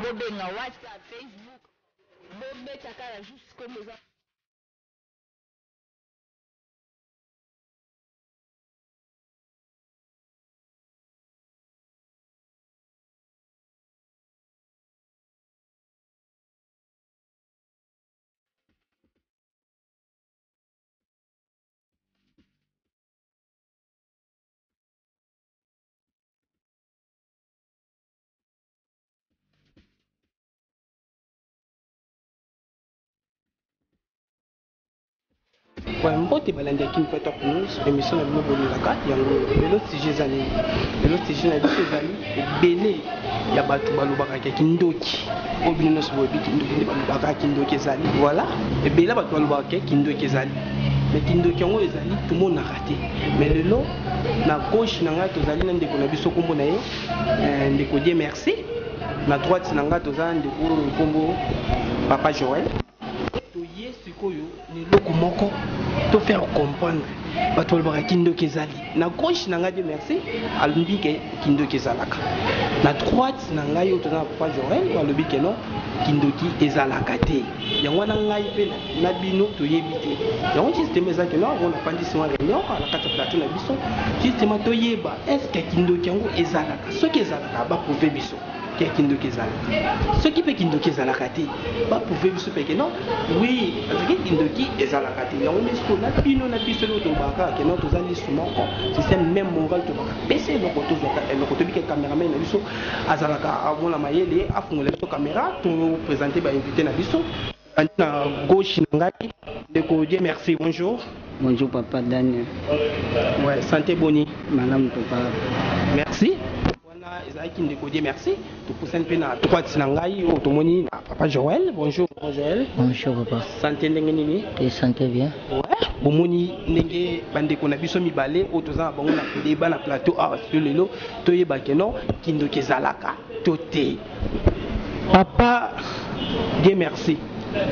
Bobenga WhatsApp, Facebook, bobeta kaka juste kombo eza. Ouais, mbote balandi ya Kin Top News, émission na bino bolingaka yango lelo sujet eza nini? Lelo sujet na biso ezali ebele ya bato balobaka ke kindoki oyo bino nyonso boyebi kindoki nde balobaka kindoki ezali voilà ebele ya bato balobaka ke kindoki ezali mais kindoki yango ezali tomonaka te mais lelo na gauche na ngai tozali na ndeko na biso nkombo na ye eh, ndeko Dieu merci na droite na ngai toza na ndeko oyo nkombo papa Joël toye sikoyo na eloko moko to faire comprendre bato balobaka kindoki ezali na gauche na ngai Dieu merci alobi ke kindoki ezalaka na droite na ngai oyo toza na papa Joël oyo alobi ke non kindoki ezalaka te yango wana ngai mpe na bino toyebi te yango justement eza ke non yango nafandisi mwa réunion na kati ya plateau na biso justement toyeba est ce que kindoki yango ezalaka soki ezalaka baprouve biso ke kindoki ezalaka soki mpe kindoki ezalaka te baprouve biso mpe ke non oui parce kindoki ezalaka te yango nde sikoyo na bino na biso eloko tolobaka kaka ke non toza lisu moko système même moral tolobaka pesa eloko tozwaka eloko toyebi ke cameraman na biso azalaka amona mayele afungola biso caméra toprésente bainvité na biso bandi na gauche na ngai ndeko Dieu merci bonjour. Bonjour papa Daniel. Ouais, santé boni. Malamu papa. Merci. Wana ezalaki ndeko Dieu merci. Topusani mpe na droite na ngai oyo tomoni na papa Joël. Bonjour papa Joël. Bonjour papa. Santé ndenge nini? Te santé bien. Ouais. Bomoni ndenge bandeko na biso mibale oyo toza na bango na débat na plateau awa sur lelo toyeba ke non kindoki ezalaka to te. Papa Dieu merci.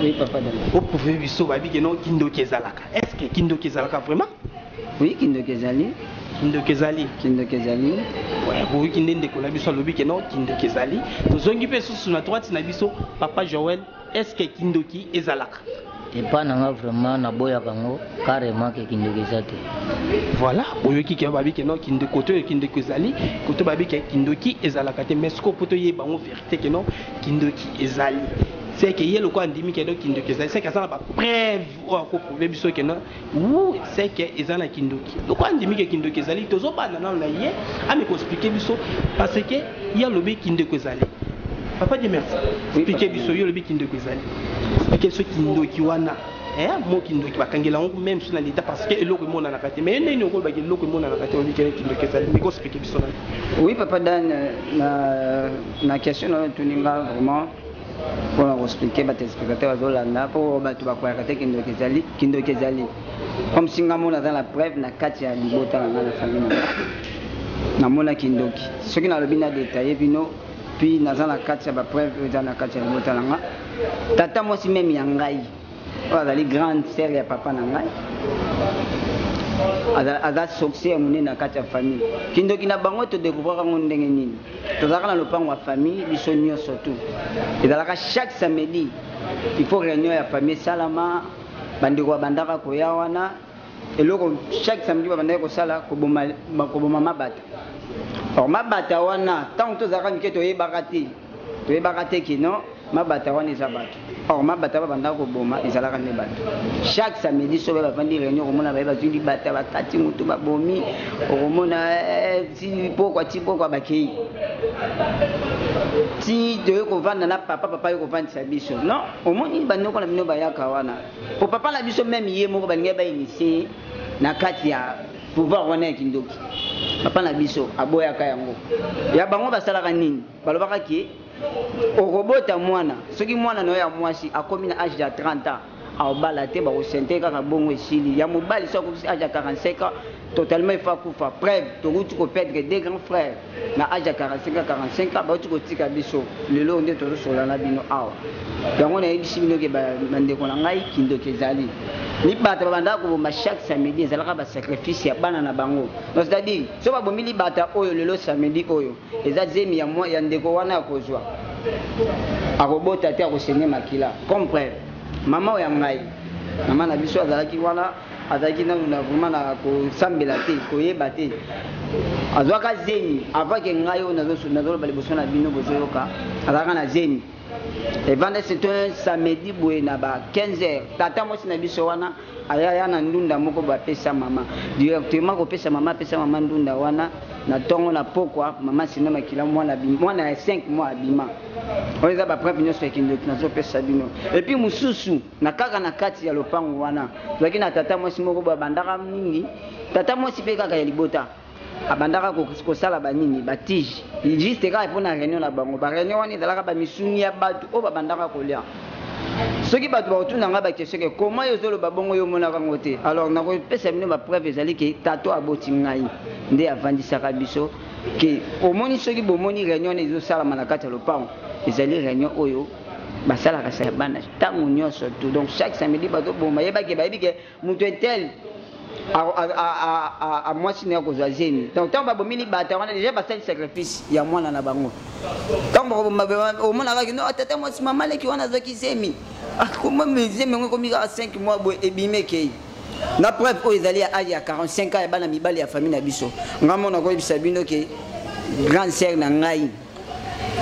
Oui papa Daniel. Oprouve biso babi ke non kindoki ezalaka. Est-ce que kindoki ezalaka vraiment? Oui kindoki ezali. Kindoki ezali. Kindoki ezali. Ouais, boyoki nde ndeko na biso alobi ke non kindoki ezali. Tozongi mpe susu na droite na biso papa Joël, est-ce que kindoki ezalaka? Epa na nga vraiment naboyaka yango carrément ke kindoki eza te. Voilà, boyoki ke babi ke non kindoki koto oyo kindoki ezali, koto babi ke kindoki ezalaka te. Mais sikoyo po toyeba yango vérité ke non kindoki ezali. C'est que ye lokola andimi ke non kindoki ezali, c'est que aza na ba preuve oyo akoprouve biso ke non wu c'est que eza na kindoki. Lokola andimi ke kindoki ezali, tozobanda nano na ye ameka koexplike biso parce que ye alobi kindoki ezali. Papa Dieu merci. Explique biso yo olobi kindoki ezali. Explique biso kindoki wana. Eh, mo kindoki bakangela yango même so na l'état parce que eloko emonanaka te. Mais ndenge okolobaki eloko emonanaka te olobi kene kindoki ezali. Mais explique biso nani. Oui papa Dan na na question na otuni nga vraiment mpona koexplike batéléspectateur bazolanda mpo bato bakoyaka te kindoki ezali kindoki ezali comme si nga mona aza na preuve na kati ya libota na nga na famille na nga namona kindoki soki nalobi na détaille bino puis naza na kati ya bapreuve oyo eza na kati ya libota na nga tata mwasi meme ya ngai oyo azali grande sœur ya papa na ngai aza sorcier ya monene na kati ya famille kindoki na bango todécouvraka yango ndenge nini tozalaka na lopango ya famille biso nyonso tu ezalaka chaque samedi il faut réunion ya famille esalama bandeko babandaka koya wana eloko chaque samedi babandaki kosala koboma, koboma mabata or mabata wana ntango tozalaka mike toyebaka te toyebaka te kino mabata wana eza bato or mabata babandaka koboma ezalaka nde bato chaque samedi so baye bavandi réunion okomona baye bazwi libata bakati motu babomi okomona ti pokwa ti pokwa bakei ti toye kovanda na papa papa ye kovandisa biso non omoni bandeko na bino bayaka wana po papa na biso meme ye moko balingai bainitie na kati ya pouvoir wana ya kindoki papa na biso aboyaka yango ya bango basalaka nini balobaka ke okobota mwana soki mwana na yo ya mwasi akomi na age ya 30 ans. Aobala te, bakosente kaka bongo esili. Ya mobali soki akokisi age ya 45 ans, totalement il faut akufa. Preuve, towuti ko perdre deux grands frères na age ya 45 ans, 45 ans, bawuti kotika biso lelo oyo nde tozosolola na bino awa. Yango nayebisi bino ke bandeko na ngai, kindoki ezali. Libata babandaka koboma chaque samedi ezalaka ba sacrifice ya bana na bango. Donc c'est-à-dire soki babomi libata oyo lelo samedi oyo, eza zemi ya mwa ya ndeko wana akozwa, akobota te, akosenge makila. Comme preuve, mama oyo ya ngai, mama na biso azalaki wana, azalaki nanu na vraiment na kosambela te, koyeba te. Azwaka zemi avant ke ngai oyo nazoloba liboso na bino bozoyoka, azalaka na zemi. Evanda c'est un samedi boye na ba 15 heures, tata mwasi na biso wana aya na ndunda moko boye apesa mama directement, kopesa mama, apesa mama ndunda wana na tongo na pokwa, mama asina makila, mwana mwana ya 5 mois abima. Oyo eza ba preuve nyonso ya kindoki nazopesa bino. Et puis mosusu na kaka na kati ya lopango wana tozalaki na tata mwasi moko boye abandaka mingi, tata mwasi mpe kaka ya libota, abandaka kosala banini ba tige juste kaka mpona réunion na bango. Ba réunion wana ezalaka ba misuni ya bato oyo babandaka kolia. Soki bato bakotuna ngai ba question ke comment yo ozoloba bongo, yo omonaka yango te, alors nakopesa bino ba preuve. Ezali ke tato aboti ngai nde avandisaka biso ke omoni, soki bomoni réunion wana ezosalama na kati ya lopango, ezali réunion oyo basalaka sa ya bana ntango nyonso tout. Donc chaque samedi bazoboma, yebaki bayebi ke moto un tel mwasi na ye akozwa zemi. Donc ntango babomi libata wana, déjà basali sacrifice ya mwana na bango. Ntango omonaka no tata mwasi, mama leki wana azwaki zemi, zemi yango ekomi kaka 5 mois boye ebimi ekei. Na preuve oyo ezali ya age ya 45 ans ya bana mibali ya famille na biso. Ngai mona koyebisa bino ke grande sœur na ngai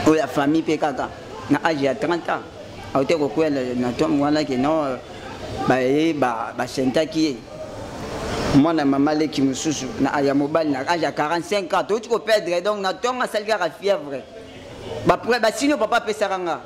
oyo ya famille mpe kaka na age ya 30 ans auti kokwea na ntongo wana ke non, baye basentaki ye mwana mama leki mosusu na ya mobali na age ya 45 ans touti koperdre. Donc na ntongo asali kaka fièvre, basini oyo papa apesaka nga,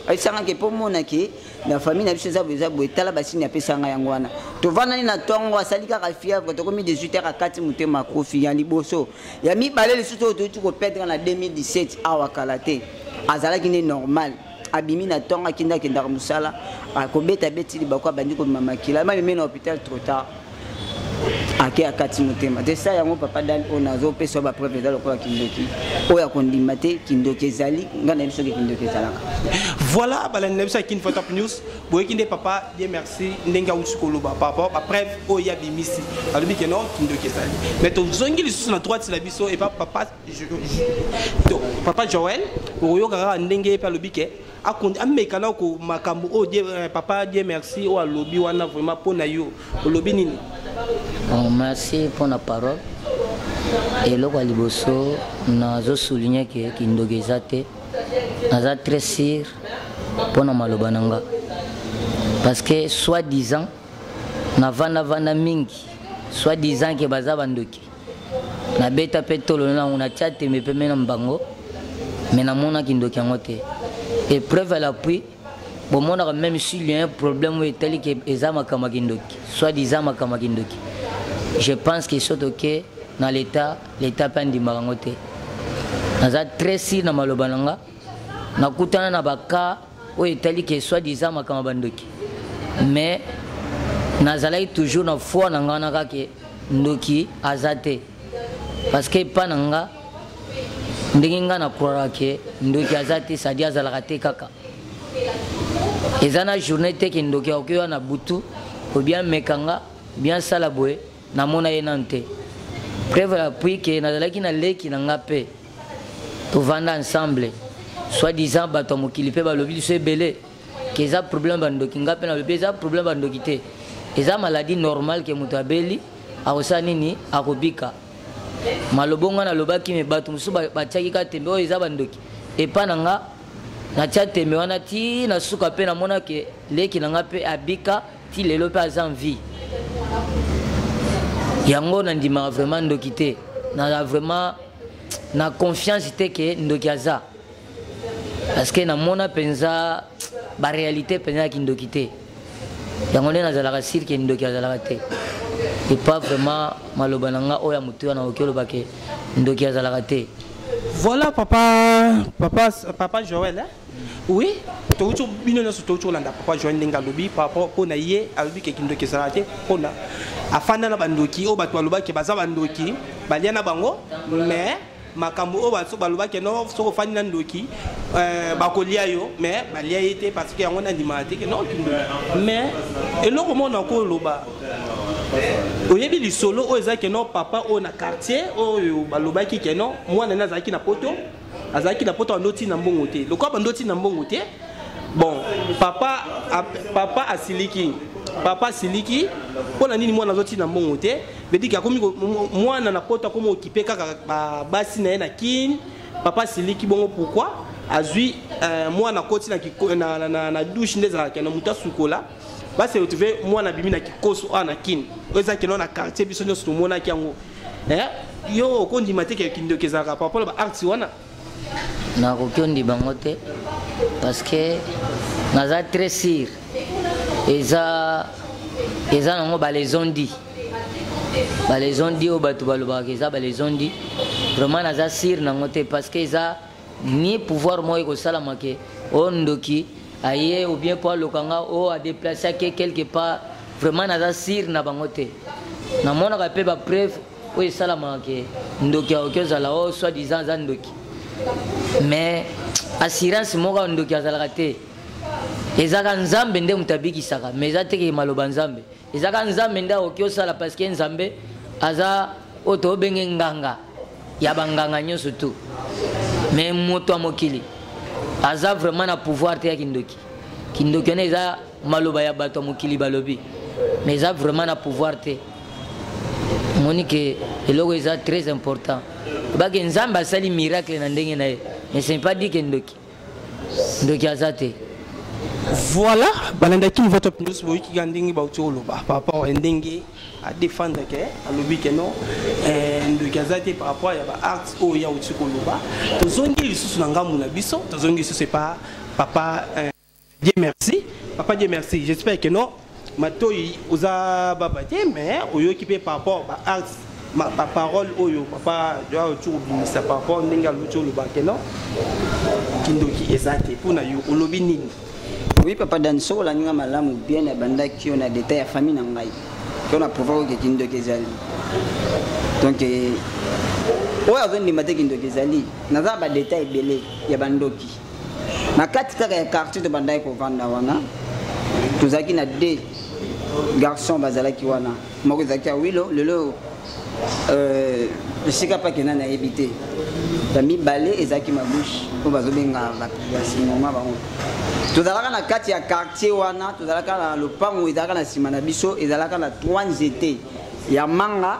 ayebisanga ke mpo mona ke na famille na biso eza boye, eza boye, tala basini apesanga yango wana. Tovandani na ntongo, asali kaka fièvre, tokomi 18 heures, akati motema, akufi. Ya liboso. Ya mibale lisusu oyo touti koperdre na 2017 awa kala te, azalaki nde normal, abimi na ntongo, akende, akendaka mosala, akobeta beti libako, abandi kobima makila, amemi na hôpital, trop tard, ake akati motema te. Sa yango papa dal oyo nazopesa ba preuve eza lokola kindoki oyo akondima te kindoki ezali. Ngai nayebi soki kindoki ezalaka. Voilà, balandi na biso ya Kin Top News, boyoki nde papa Dieu merci ndenge awuti koloba par rapport ba preuve oyo ya bimisi, alobi ke non, kindoki ezali. Mais tozongi lisusu na droite na biso epa papa Joel, okoyoka kaka ndenge ye mpe alobi ke ameka na ko makambo oyo papa Dieu merci oyo alobi wana. Vraiment, mpo na yo olobi nini? Bon, merci mpo na parole. Eloko ya liboso nazosouligne ke kindoki eza te. Naza très sûr mpo na maloba na nga, parce que soit disant navandavanda mingi, soit disant ke baza bandoki, nabeta mpe tolo nango, natia tembe mpe me na bango, me namonaki ndoki yango te. Et preuve à l'appui, bomonaka même s'il y a un problème oyo etali ke eza makambo ya kindoki, soit disant makambo ya kindoki, je pense que soki toke na l'état, l'état mpe andimaka yango te. Naza très sûr na maloba na nga. Nakutana na baka oyo etali ke soit disant makambo ya bandoki, mais nazalaki toujours na foi na nga wana kaka ke ndoki aza te, parce que epa na nga, ndenge nga na croiraka ke ndoki aza te, sadi azalaka te. Kaka eza na journée te ke ndoki akoki oya na butu obien meka nga, bien sala boye, namona ye nanu te. Preuve à l'appui ke nazalaki na leki na nga mpe tovanda ensemble, soit disant bato ya mokili mpe balobi biso ebele ke eza problème bandoki. Nga mpe nalobi eza problème bandoki te, eza maladie normale ke moto abeli akosala nini, akobika. Malobo nga nalobaki, me bato mosusu batiaki ka tembe oyo eza bandoki. Epa na nga natia tembe wana ti na suka mpe namona ke leki na nga mpe abika ti lelo mpe aza en vie. Yango nandimaka vraiment ndoki te. Naza vraiment na confiance te ke ndoki aza, parce que namona mpenza baréalité mpenza ya kindoki te. Yango nde nazalaka sûr ke ndoki azalaka te. Epa vraiment maloba na nga oyo ya motu wana, okoki oloba ke ndoki azalaka te. Voilà, papa Joël, hein? Oui, touti bino nyonso touti kolanda papa Joan ndenge alobi par rapport mpo na ye, alobi ke kindoki ezalaka te mpona afanda na bandoki oyo bato balobaki baza bandoki, balia na bango. Mais makambo oyo baso balobaki no, soki ofandi na ndoki bakolia yo, mais balia ye te, parce que yango nandimaka te ke non, kindoki. Mais eloko moko nakoloba, oyebi lisolo oyo eza ke non, papa oyo na quartier oyo balobaki ke non, mwana ne azalaki na poto, azalaki na poto, bando ntina mbongo te. Lokola bando ntina mbongo te, bon, papa asiliki, papa asiliki mpo na nini mwana azotina mbongo te. Veut dire akomi mwana na poto akomi okipe kaka basi na ye na Kine. Papa asiliki bongo pourquoi azwi mwana akoti na douche nde ezalaka na moto asukola, base retrouve mwana abimi na kikoso awa na Kine oyo eza keno na quartier, biso nyonso tomonaki yango. Yo okondima te ke kindoki ezalaka par rapport na baacte wana? Nakoki ondima yango te, parce que naza très sûr eza nango balezondi, balezondi oyo bato balobaka eza balezondi. Vraiment naza sûr nango te, parce que eza ni pouvoir moko ekosalama ke oyo ndoki aye ou bien po aloka nga oyo adéplace ake quelque part. Vraiment naza sûr na bango te. Namonaka mpe bapreuve oyo esalamaka ke ndoki akoki ozala oyo soit disant aza ndoki, mais assurance moko ya ndoki azalaka te. Ezaka Nzambe nde moto abikisaka, mais eza teke maloba Nzambe, ezaka Nzambe nde akoki osala, parce que Nzambe aza oyo tobenge nganga ya banganga nyonso tu. Mais moto ya mokili aza vraiment na pouvoir te ya kindoki. Kindoki wana eza maloba ya bato ya mokili balobi, mais eza vraiment na pouvoir te. Omoni ke eloko eza très important bake Nzambe asali miracle na ndenge na ye, mais ce n'est pas dit ke ndoki, ndoki aza te. Voilà, balandaki Niveau Top News, boyoki ka ndenge bauti koloba par rapport ya ndenge adéfendre ke alobi ke non, ndoki aza te par rapport ya baacte oyo ya auti koloba. Tozongi lisusu na ngambu na biso, tozongi lisusu epa papa Dieu merci. Papa Dieu merci, j'espère que non, matoi oza baba te, mais oyoki mpe par rapport baacte, baparole oyo papa auti kobimisa par rapport ndenge aluti oloba ke non, kindoki eza te. Mpona yo olobi nini? Oui, papa Dan, soki olandi nga malamu bien, nabandaki yo na détail ya famille na ngai to na prouva oke kindoki ezali. Donc oyo azondima te kindoki ezali, naza na badétail ebele ya bandoki na kati kaka ya quartier tobandaki kovanda wana. Tozalaki na deux garçon bazalaki wana, moko ezalaki ya wilo, lelo esika mpe akenda nayebi te. Ya mibale ezalaki Mabouche oyo bazobenga basinoma bango. Tozalaka na kati ya quartier wana, tozalaka na lopango ezalaka na nsima na biso, ezalaka na trois nzete ya manga,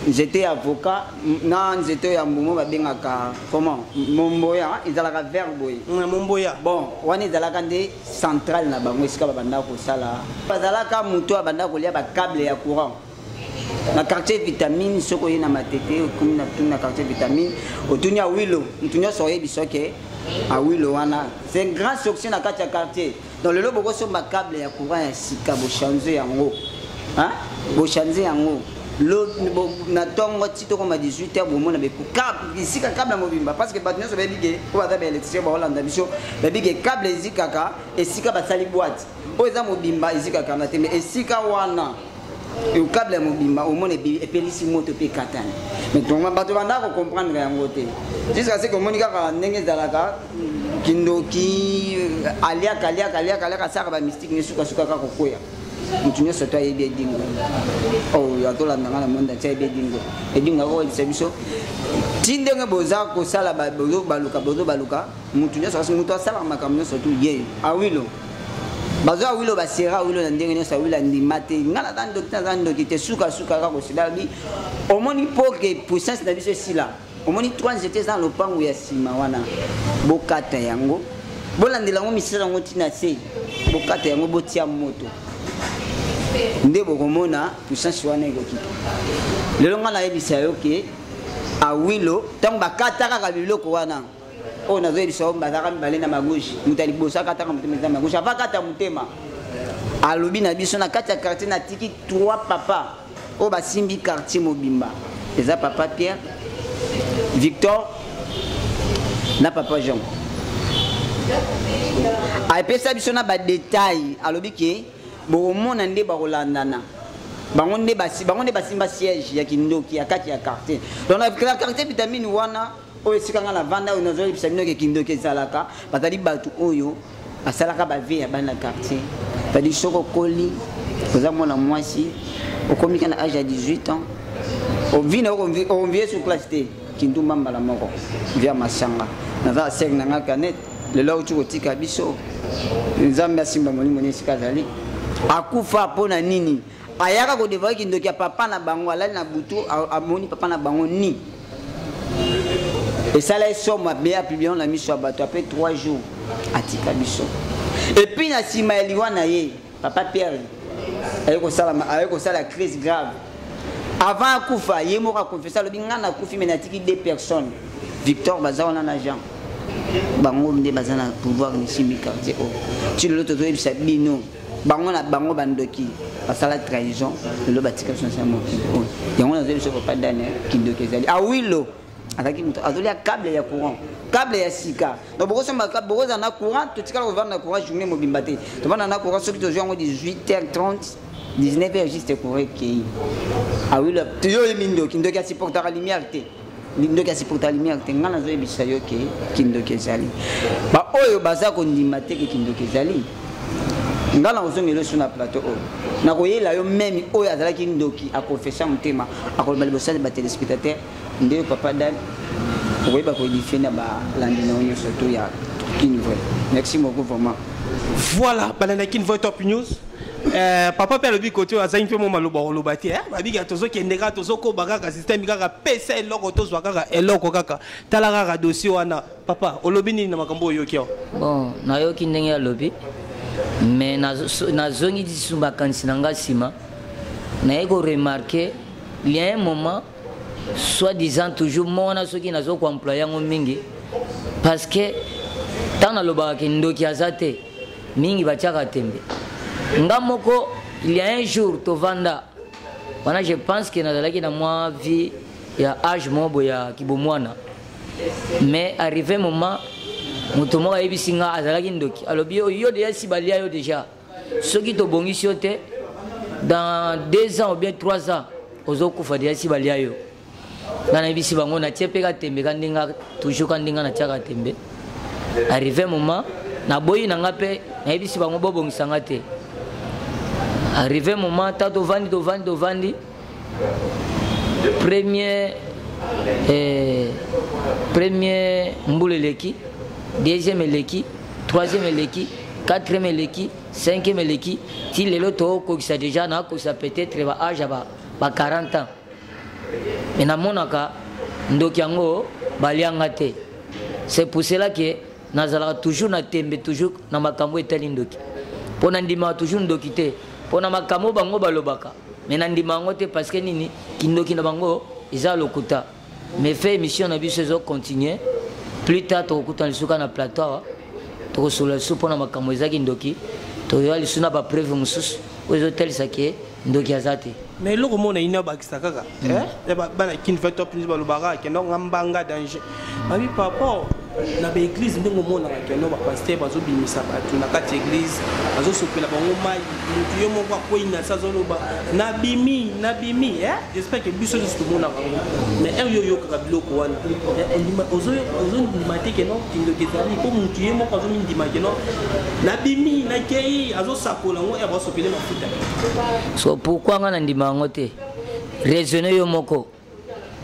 nzete ya avocat na nzete ya mbuma babengaka comment, momboya, ezalaka vert boye. Momboya. Bon, wana ezalaka nde centrale na bango, esika babandaka kosala. Bazalaka moto abandaka kolia bacable ya courant na quartier Vitamine. Soki oye na Matete, okomi na tuni na quartier Vitamine, otuni Awilo, motu nyonso oyebi soki Awilo wana c'est un grand sorcier na kati ya quartier. Donc lelo bokosomba câble ya courant ya sika, bochange yango, bochange yango na ntongo ti tokoma 18 heures, bomona esika câble ya mobimba, parce que bato nyonso bayebi ke oyo baza baélectricien baolanda biso, bayebi ke câble ezikaka esika basali boîte oyo eza mobimba, ezikaka na te. Mais esika wana câble ya mobimba omona epelisi moto mpe ekatani. Mais donc bato bandaka kocomprendre yango te, jusqu'à ce que omoni kaka ndenge ezalaka kindoki, aliaka, aliaka, aliaka, aliaka, asalaka bamystique ne, sukasuka kaka kokwea. Motu nyonso to ayebi Edingo oyo atolanda nga na monde entier ayebi Edingo. Edingo akoyebisa biso ti ndenge boza kosala, bozobaluka, bozobaluka motu nyonso, kasi motu asalaka makambo nyonso tu ye Awilo. Bazwa Awilo, basera Awilo na ndenge nyonso, Awilo andima te: nga naza ndoki te, naza ndoki te. Sukasuka kaka kosila bi omoni mpo ke puissance na biso esila. Omoni trois nzete eza na lopango ya nsima wana, bokata yango, bolandela yango misala yango ntina se, bokata yango, botia moto, nde bokomona puissance wana ekokita. Lelo ngai nayebisa yo ke Awilo, ntango bakata kaka biloko wana oyo nazoyebisa yo, bazalaka mibale na Magouche. Moto ya liboso akataka motema eza Magouche. Ava akata motema, alobi na biso na kati ya quartier: natiki trois papa oyo basimbi quartier mobimba, eza papa Pierre, Victor na papa Jean. Apesa biso na badetail, alobi ke bokomona nde bakolandana, bango nde basi, bango nde basimba siège ya kindoki ya kati ya quartier. Donc na quartier Vitamine wana oyo esika nga navanda, oyo nazoyebisa bino ke kindoki ezalaka, bazali bato oyo basalaka bavie ya bana quartier. C'est-à-dire soki okoli, oza mwana mwasi, okomi ka na age ya 18 ans, ovi na okonvie sur classe te, kindumba mbala moko via masanga. Naza sere na nga kanet lelo auti kotika biso, Nzambe asimba molimo ne esika azali. Akufa mpo na nini? Ayaka kodevoye kindoki ya papa na bango, alali na butu, amoni papa na bango ni esala ye somo, abe apublie na miso ya bato. Apres 3 jours atika biso. Et puis na nsima ya liwa na ye, papa Pierre aye kosala crise grave. Avant akufa, ye moko akonfesa, alobi: "Nga nakufi, me natiki deux personnes, Victor baza wana na Jean, bango nde baza na pouvoir nesimbi quartier oyo." Ti lelo tozoyebisa bino, bango na bango bandoki basala trahison, lelo batika biso na sa mokili oyo. Yango nazoyebi biso, papa Daniel, kindoki ezali. Awilo azalaki moto azolia câble ya courant, câble ya sika. Donc bokosomba, bokozala na courant, totikala kovanda na courant journée mobimba te. Tovanda na courant soki tozwi yango 18h30, 19h juste, courant ekei. Awilo, yo oyebi ndoki, ndoki asupportaka lumière te, ndoki asupportaka lumière te. Ngai nazoyebisa yo ke kindoki ezali. Baoyo baza kondima te ke kindoki ezali, ngai nakozongela oso na plateau oyo, nakoyela yo meme oyo azalaki ndoki, akonfesa motema, akoloba liboso ya batéléspectateur. Nde papa Dan okoyeba koédifie na balandi na yo nyonso to ya Kin Vrai. Merci beaucoup vraiment. Voilà, balanda Kin Vrai Top News. Papa mpe alobi kote oyo azangi mpe mo maloba koloba te, eh? Babika tozokende kaka, tozokoba kaka systeme kaka, pesa eloko tozwa kaka eloko kaka. Tala kaka dossier wana. Papa, olobi nini na makambo oyo oyoki awa? Bon, nayoki ndenge alobi, mais nazongi lisusu makanisi na nga nsima, naye koremarquer il y a un moment, soit disant toujours mo wana, soki nazo koemploye yango mingi, parce que ntango nalobaka ke ndoki aza te, mingi batiaka tembe. Nga moko, il y a un jour tovanda wana, je pense que nazalaki na mwa vie ya age moko boye ya kibomwana, mais arrivé moment, moto moko ayebisi nga azalaki ndoki, alobi: "Yo, yo deja si balia yo déjà, soki tobongisi yo te, dans 2 ans ou bien 3 ans ozokufa, deja si balia yo." Nga nayebisi bango, natie mpe katembe ka ndenge toujours ka ndenge natiaka tembe. Arrivé moment, naboyi na nga mpe nayebisi bango bobongisa nga te. Arrivé moment, ta tovandi, tovandi, tovandi, premier mbula eleki, deuxième eleki, troisième eleki, quatrième eleki, cinquième eleki, ti lelo tookokisa déjà, nakokisa peut-être ba age ya ba 40 ans, mais namonaka ndoki yango balianga te. C'est pour cela que nazalaka toujours na tembe, toujours na makambo etali ndoki, mpo nandimaka toujours ndoki te, mpo na makambo bango balobaka, mais nandima yango te, parce que nini? Kindoki na bango eza lokuta. Mais fait, émission na biso ezocontinue, plus tard tokokutana lisusu kaka na plateau awa, tokosolola lisusu mpona makambo ezaki ndoki, toyoya lisusu na bapreuve mosusu oyo ezotalisa ke ndoki aza te. Mais eloko mona ina bakisa kaka, eh? Bana Kin Vrai Top News balobaka kendo nga mbanga danger, babi par rapport na baeglise, ndenge omonaka kendo bapaster bazobimisa bato na kati ya église, bazosopela bango mai, motu ye moko akwei na se, azoloba: "Nabimi, nabimi." Eh? J'espère que biso nyonso tomonaka yango, mais heure yo oyokaka biloko wana, ozondima te keno kindoki ezali, mpo motu ye moko azomindima keno nabimi, nakei, azosakola yango, ere bazosopele mafuta. So pourquoi nga nandima yango te? Raisonne yo moko.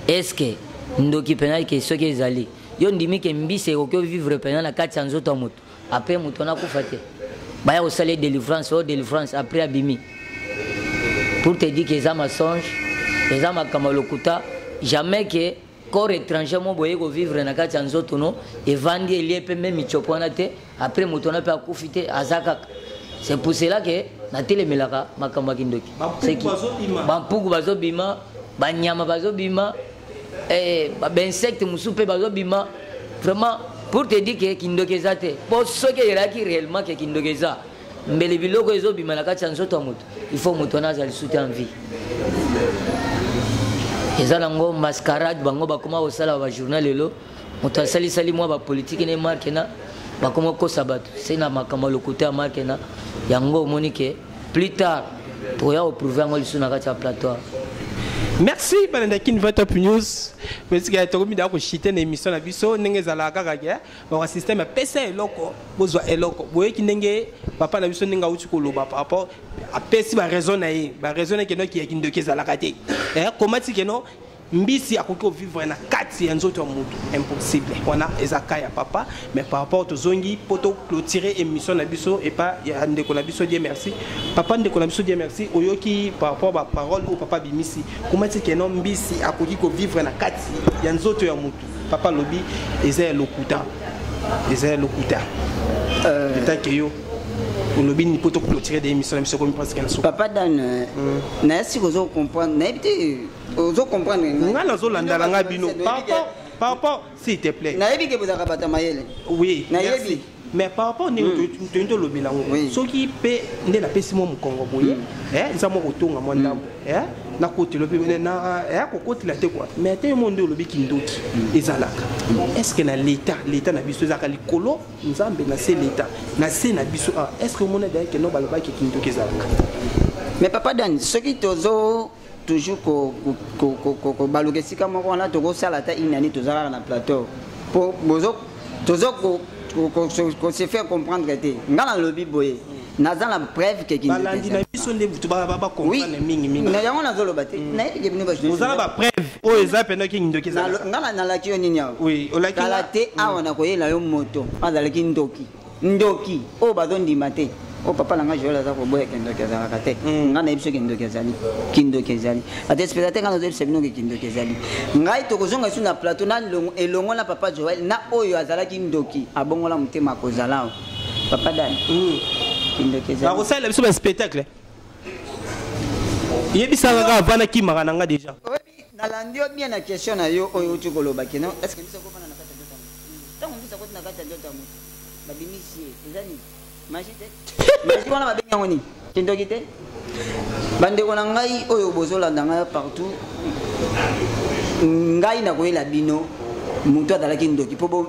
Est ce que ndoki mpena ke soki ezali, yo ndimi ke mbisi ekoki ovivre mpena na kati ya nzoto ya moto, après moto wana akufa te, baya kosala ye délivrance oyo, délivrance, après abimi? Pour te dire que eza mensonge, eza makambo ya lokuta. Jamais ke corps étranger mo boye kovivre na kati ya nzoto no, evandi, elie mpe me mitsopo wana te, après moto wana mpe akufi te, aza kaka. C'est pour cela que natelemelaka makambo ya kindoki. Bampuku bazobima, banyama bazobima, bainsecte mosusu mpe bazobima. Vraiment, pour te dire que kindoki eza te, mpo soki eyelaki réellement ke kindoki eza, mbele biloko ezobima na kati ya nzoto ya moto, il faut moto wana azala lisusu te en vie. Eza nango mascarade. Bango bakoma kosala bajournal lelo, moto asalisali mwa bapolitike ne marke na Bakoma kokosa bato se na makambo ya lokuta ya Makena. Yango omoni ke plus tard tokoya koprouve yango lisusu na kati ya plateau. Merci balanda Kin Vrai Top News. Mesika tokomi da ko chiter na émission na biso ndenge ezalaka kaka ke ba système apesa eloko bozwa eloko. Boyeki ndenge papa na biso ndenge auti koloba par rapport apesi ba raison na ye, ba raison na keno ki ya kindoki ezalaka te. Eh comment ti keno mbisi akoki kovivre na kati ya nzoto ya mutu impossible. Wana eza cas ya papa, mais par rapport tozongi po to clôturer émission na biso et pas ya ndeko na biso Dieu merci. Papa ndeko na biso Dieu merci oyoki par rapport ba parole au papa bimisi. Comment ti keno mbisi akoki kovivre na kati ya nzoto ya mutu? Papa lobi eza ya lokuta. Eza ya lokuta. Tant que yo olobi ni po to clôturer des émissions na biso komi presque na suka. Papa Dan, na yasi kozo comprendre, nayebi te ozo comprendre ngai. Nga nazolanda na nga bino par rapport s'il te plaît. Nayebi ke bozalaka bato ya mayele. Oui, Nayebi. merci. Mais par rapport ndenge toyini tolobela yango, Oui. soki mpe nde napesi mwa mokongo boye, eza mwa kotonga mwa ndambo, nakotela mpe na, kokotela te quoi. Mais te yo mo nde olobi kindoki ezalaka. Est-ce que na l'état na biso ezalaka likolo Nzambe na se l'état na se na biso, ah, est-ce que omona d'ailleurs que no balobaki kindoki ezalaka? Mais papa Dan, soki tozo toujours ko baluka esika moko wana, tokosala ata une année toza kaka na plateau po bozo tozo ko se faire comprendre te. Nga nalobi boye, naza na preuve ke kindoki balandi na ezalaka. biso nde butu ba Oui. comprendre mingi mingi. Na yango nazoloba te. Nayebi ke bino ba journaliste Oza na ba preuve oyo eza pena ki ndoki ezalaka. Nga nalaki yo nini awa? Oui, olaki Kala nga. te awa nakoyela yo moto azalaki ndoki. Ndoki oyo bazondima te. Oyo papa na nga Joël aza koboya ke ndoki azalaka te. Nga nayebi soki ndoki ezali. Kindoki ezali. Ate spectateur nga nazoyebisa bino ke kindoki ezali. Ngai tokozonga lisusu na plateau na elongo na papa Joël na oyo azalaki ndoki abongola motema akozala awa. Papa Dan. Kindoki ezali. Bakosalela biso ba spectacle. Yebisaka kaka avanda kimaka na nga déjà. Oyebi, nalandi yo bien na question na yo oyo outi koloba ke non, est-ce que biso okofanda na kati ya nzoto ya moto? Ntango biso akoti na kati ya nzoto ya moto, babimisi ye, eza nini? Magie te? Magie wana babengi yango nini? Kindoki te? Bandeko na ngai oyo bozolanda ngai partout, ngai nakoyela bino moto azalaki ndoki po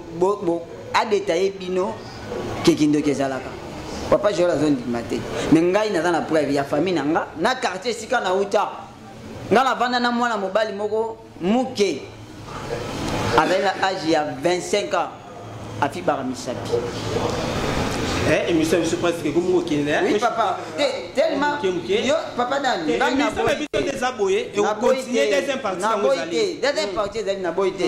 adetaye bino ke kindoki ezalaka. Papa Joël azondima te, mais ngai naza na preuve ya famille na nga na quartier esika nauta. Nga navanda na mwana mobali moko muke azali na age ya 25 ans, afibaka misapi. Eh, émission biso presque ekomi kokende, eh? Oui, papa. Te, tellement Moke, moke. yo papa Dan, Te, ngai émission naboyi na biso te. nde eza boye, Naboyi ekocontinue te. deuxième partie yango Naboyi ezali. te. Deuxième partie ezali, naboyi te.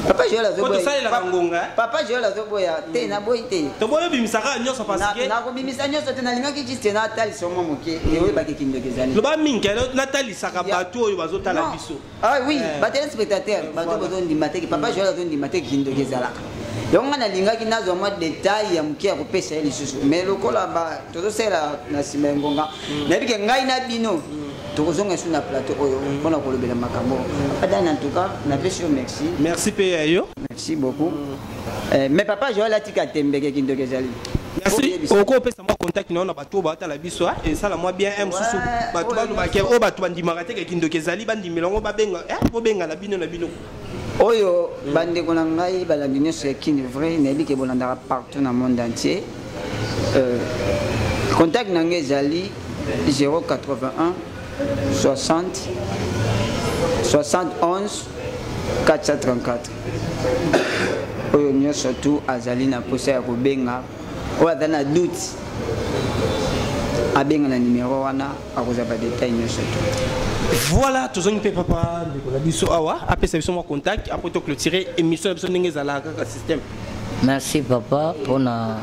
Papa Joël azoboya. Po tosalelaka ngonga, eh? Papa Joël azoboya te, naboyi te. Toboyi obimisaka nyonso parce que Nakobimisa nyonso te, nalingaki juste natalisa mwa moke, oyebaki kindoki ezali. Loba mingi, natalisaka Ya. bato oyo bazotala Non. biso. Ah oui, ba téléspectateurs, bato Voilà. bazondima te, papa Joël azondima te kindoki ezalaka. Donc nga nalingaki nazwa mwa détail ya moke ya kopesa ye lisusu, mais lokola ba tozosala na nsima ya ngonga, nayebi ke ngai na bino tokozonga lisusu na plateau oyo mpona kolobela makambo. Papa Dan, en tout cas, napesi yo merci. Merci mpe ya yo. Merci beaucoup. Mais papa Joël atika tembeke kindoki ezali. Merci. Okopesa mwa contact na yo na bato oyo baotala biso, ah, esala mwa bien, eh, mosusu Ouais, bato oyo balobaki, nyonso. oyo bato bandimaka te ke kindoki ezali, bandimela yango, babenga, eh, bobenga na bino na bino. Oyo bandeko na ngai balandi nyonso ya Kin Vrai, nayebi ke bolandaka partout na monde entier. Contact na ngai ezali 081 60 71 434. Oyo nyonso tu azali na posa ya kobenga, oyo azali na doute abenga na numéro wana, akozwa ba détail nyonso tu. Voilà, tozongi mpe papa ndeko na biso awa apesa biso mwa contact après to clôturer émission na biso ndenge ezalaka kaka système. Merci papa mpona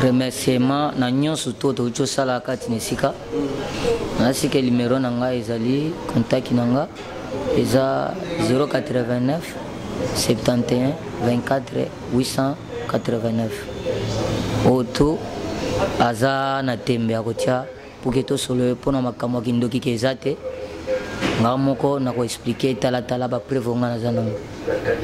remerciement na nyonso to tokoki tosala kati na esika. Nasika numéro na ngai ezali contact na nga eza 089 71 24 889. Oyo to aza na tembe ya kotia pour que tosolo mpona makambo ya kindoki ke eza te. Nga moko nako expliquer tala tala ba preuve nga naza nango.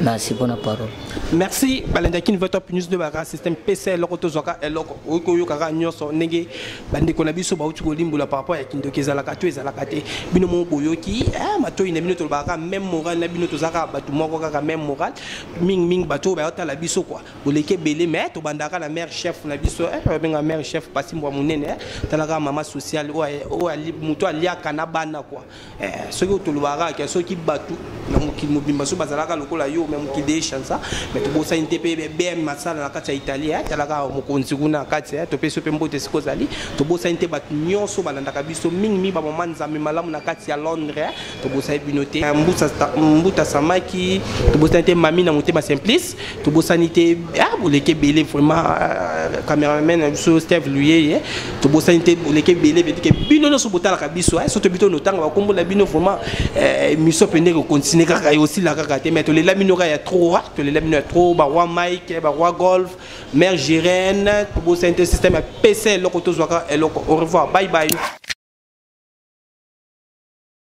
Merci pour la parole. Merci balandaki niveau top news de baka système PC eloko tozwaka eloko oyoki koyokaka nyonso ndenge bandeko na biso bauti kolimbola par rapport ya kindoki ezalaka to ezalaka te. Bino moko boyoki matoi na bino, tolobaka même moral na bino, tozalaka bato moko kaka même moral. Mingi mingi bato oyo bayotala biso quoi, boleki ebele, mais tobandaka na mare chef na biso, babenga mare chef Pasimbwa monene. Talaka mama sociale oyo moto aliaka na bana quoi. Soki tolobaka ke soki bato na mokili mobimba so bazalaka lokola yo, me mokili de chance. Mais tobosani te mpe BM Masala na kati ya Italie, talaka mokonzi kuna na kati, topesi mpe mbote esika ozali. Tobosani te bato nyonso balandaka biso, mingimingi bamama Nzambe malamu na kati ya Londres, tobosani bino te. Mbuta Samaki, tobosani te. Mami na motema Simplice, tobosani te. Boleki ebele vraiment. Cameraman na biso Steve Luyeye, tobosani te. Boleki ebele bedike bino nyonso botalaka biso. So tobi tonotanga bakombo na bino, vraiment émission pende kocontinue kaka, osila kaka te. Mais tolela bino kaka ya trop, tolela bino ya trop. Baroi Mike, baroi Golf, mare Girene, tobosani te. Système ya PC eloko tozwaka eloko. Au revoir, bye bye.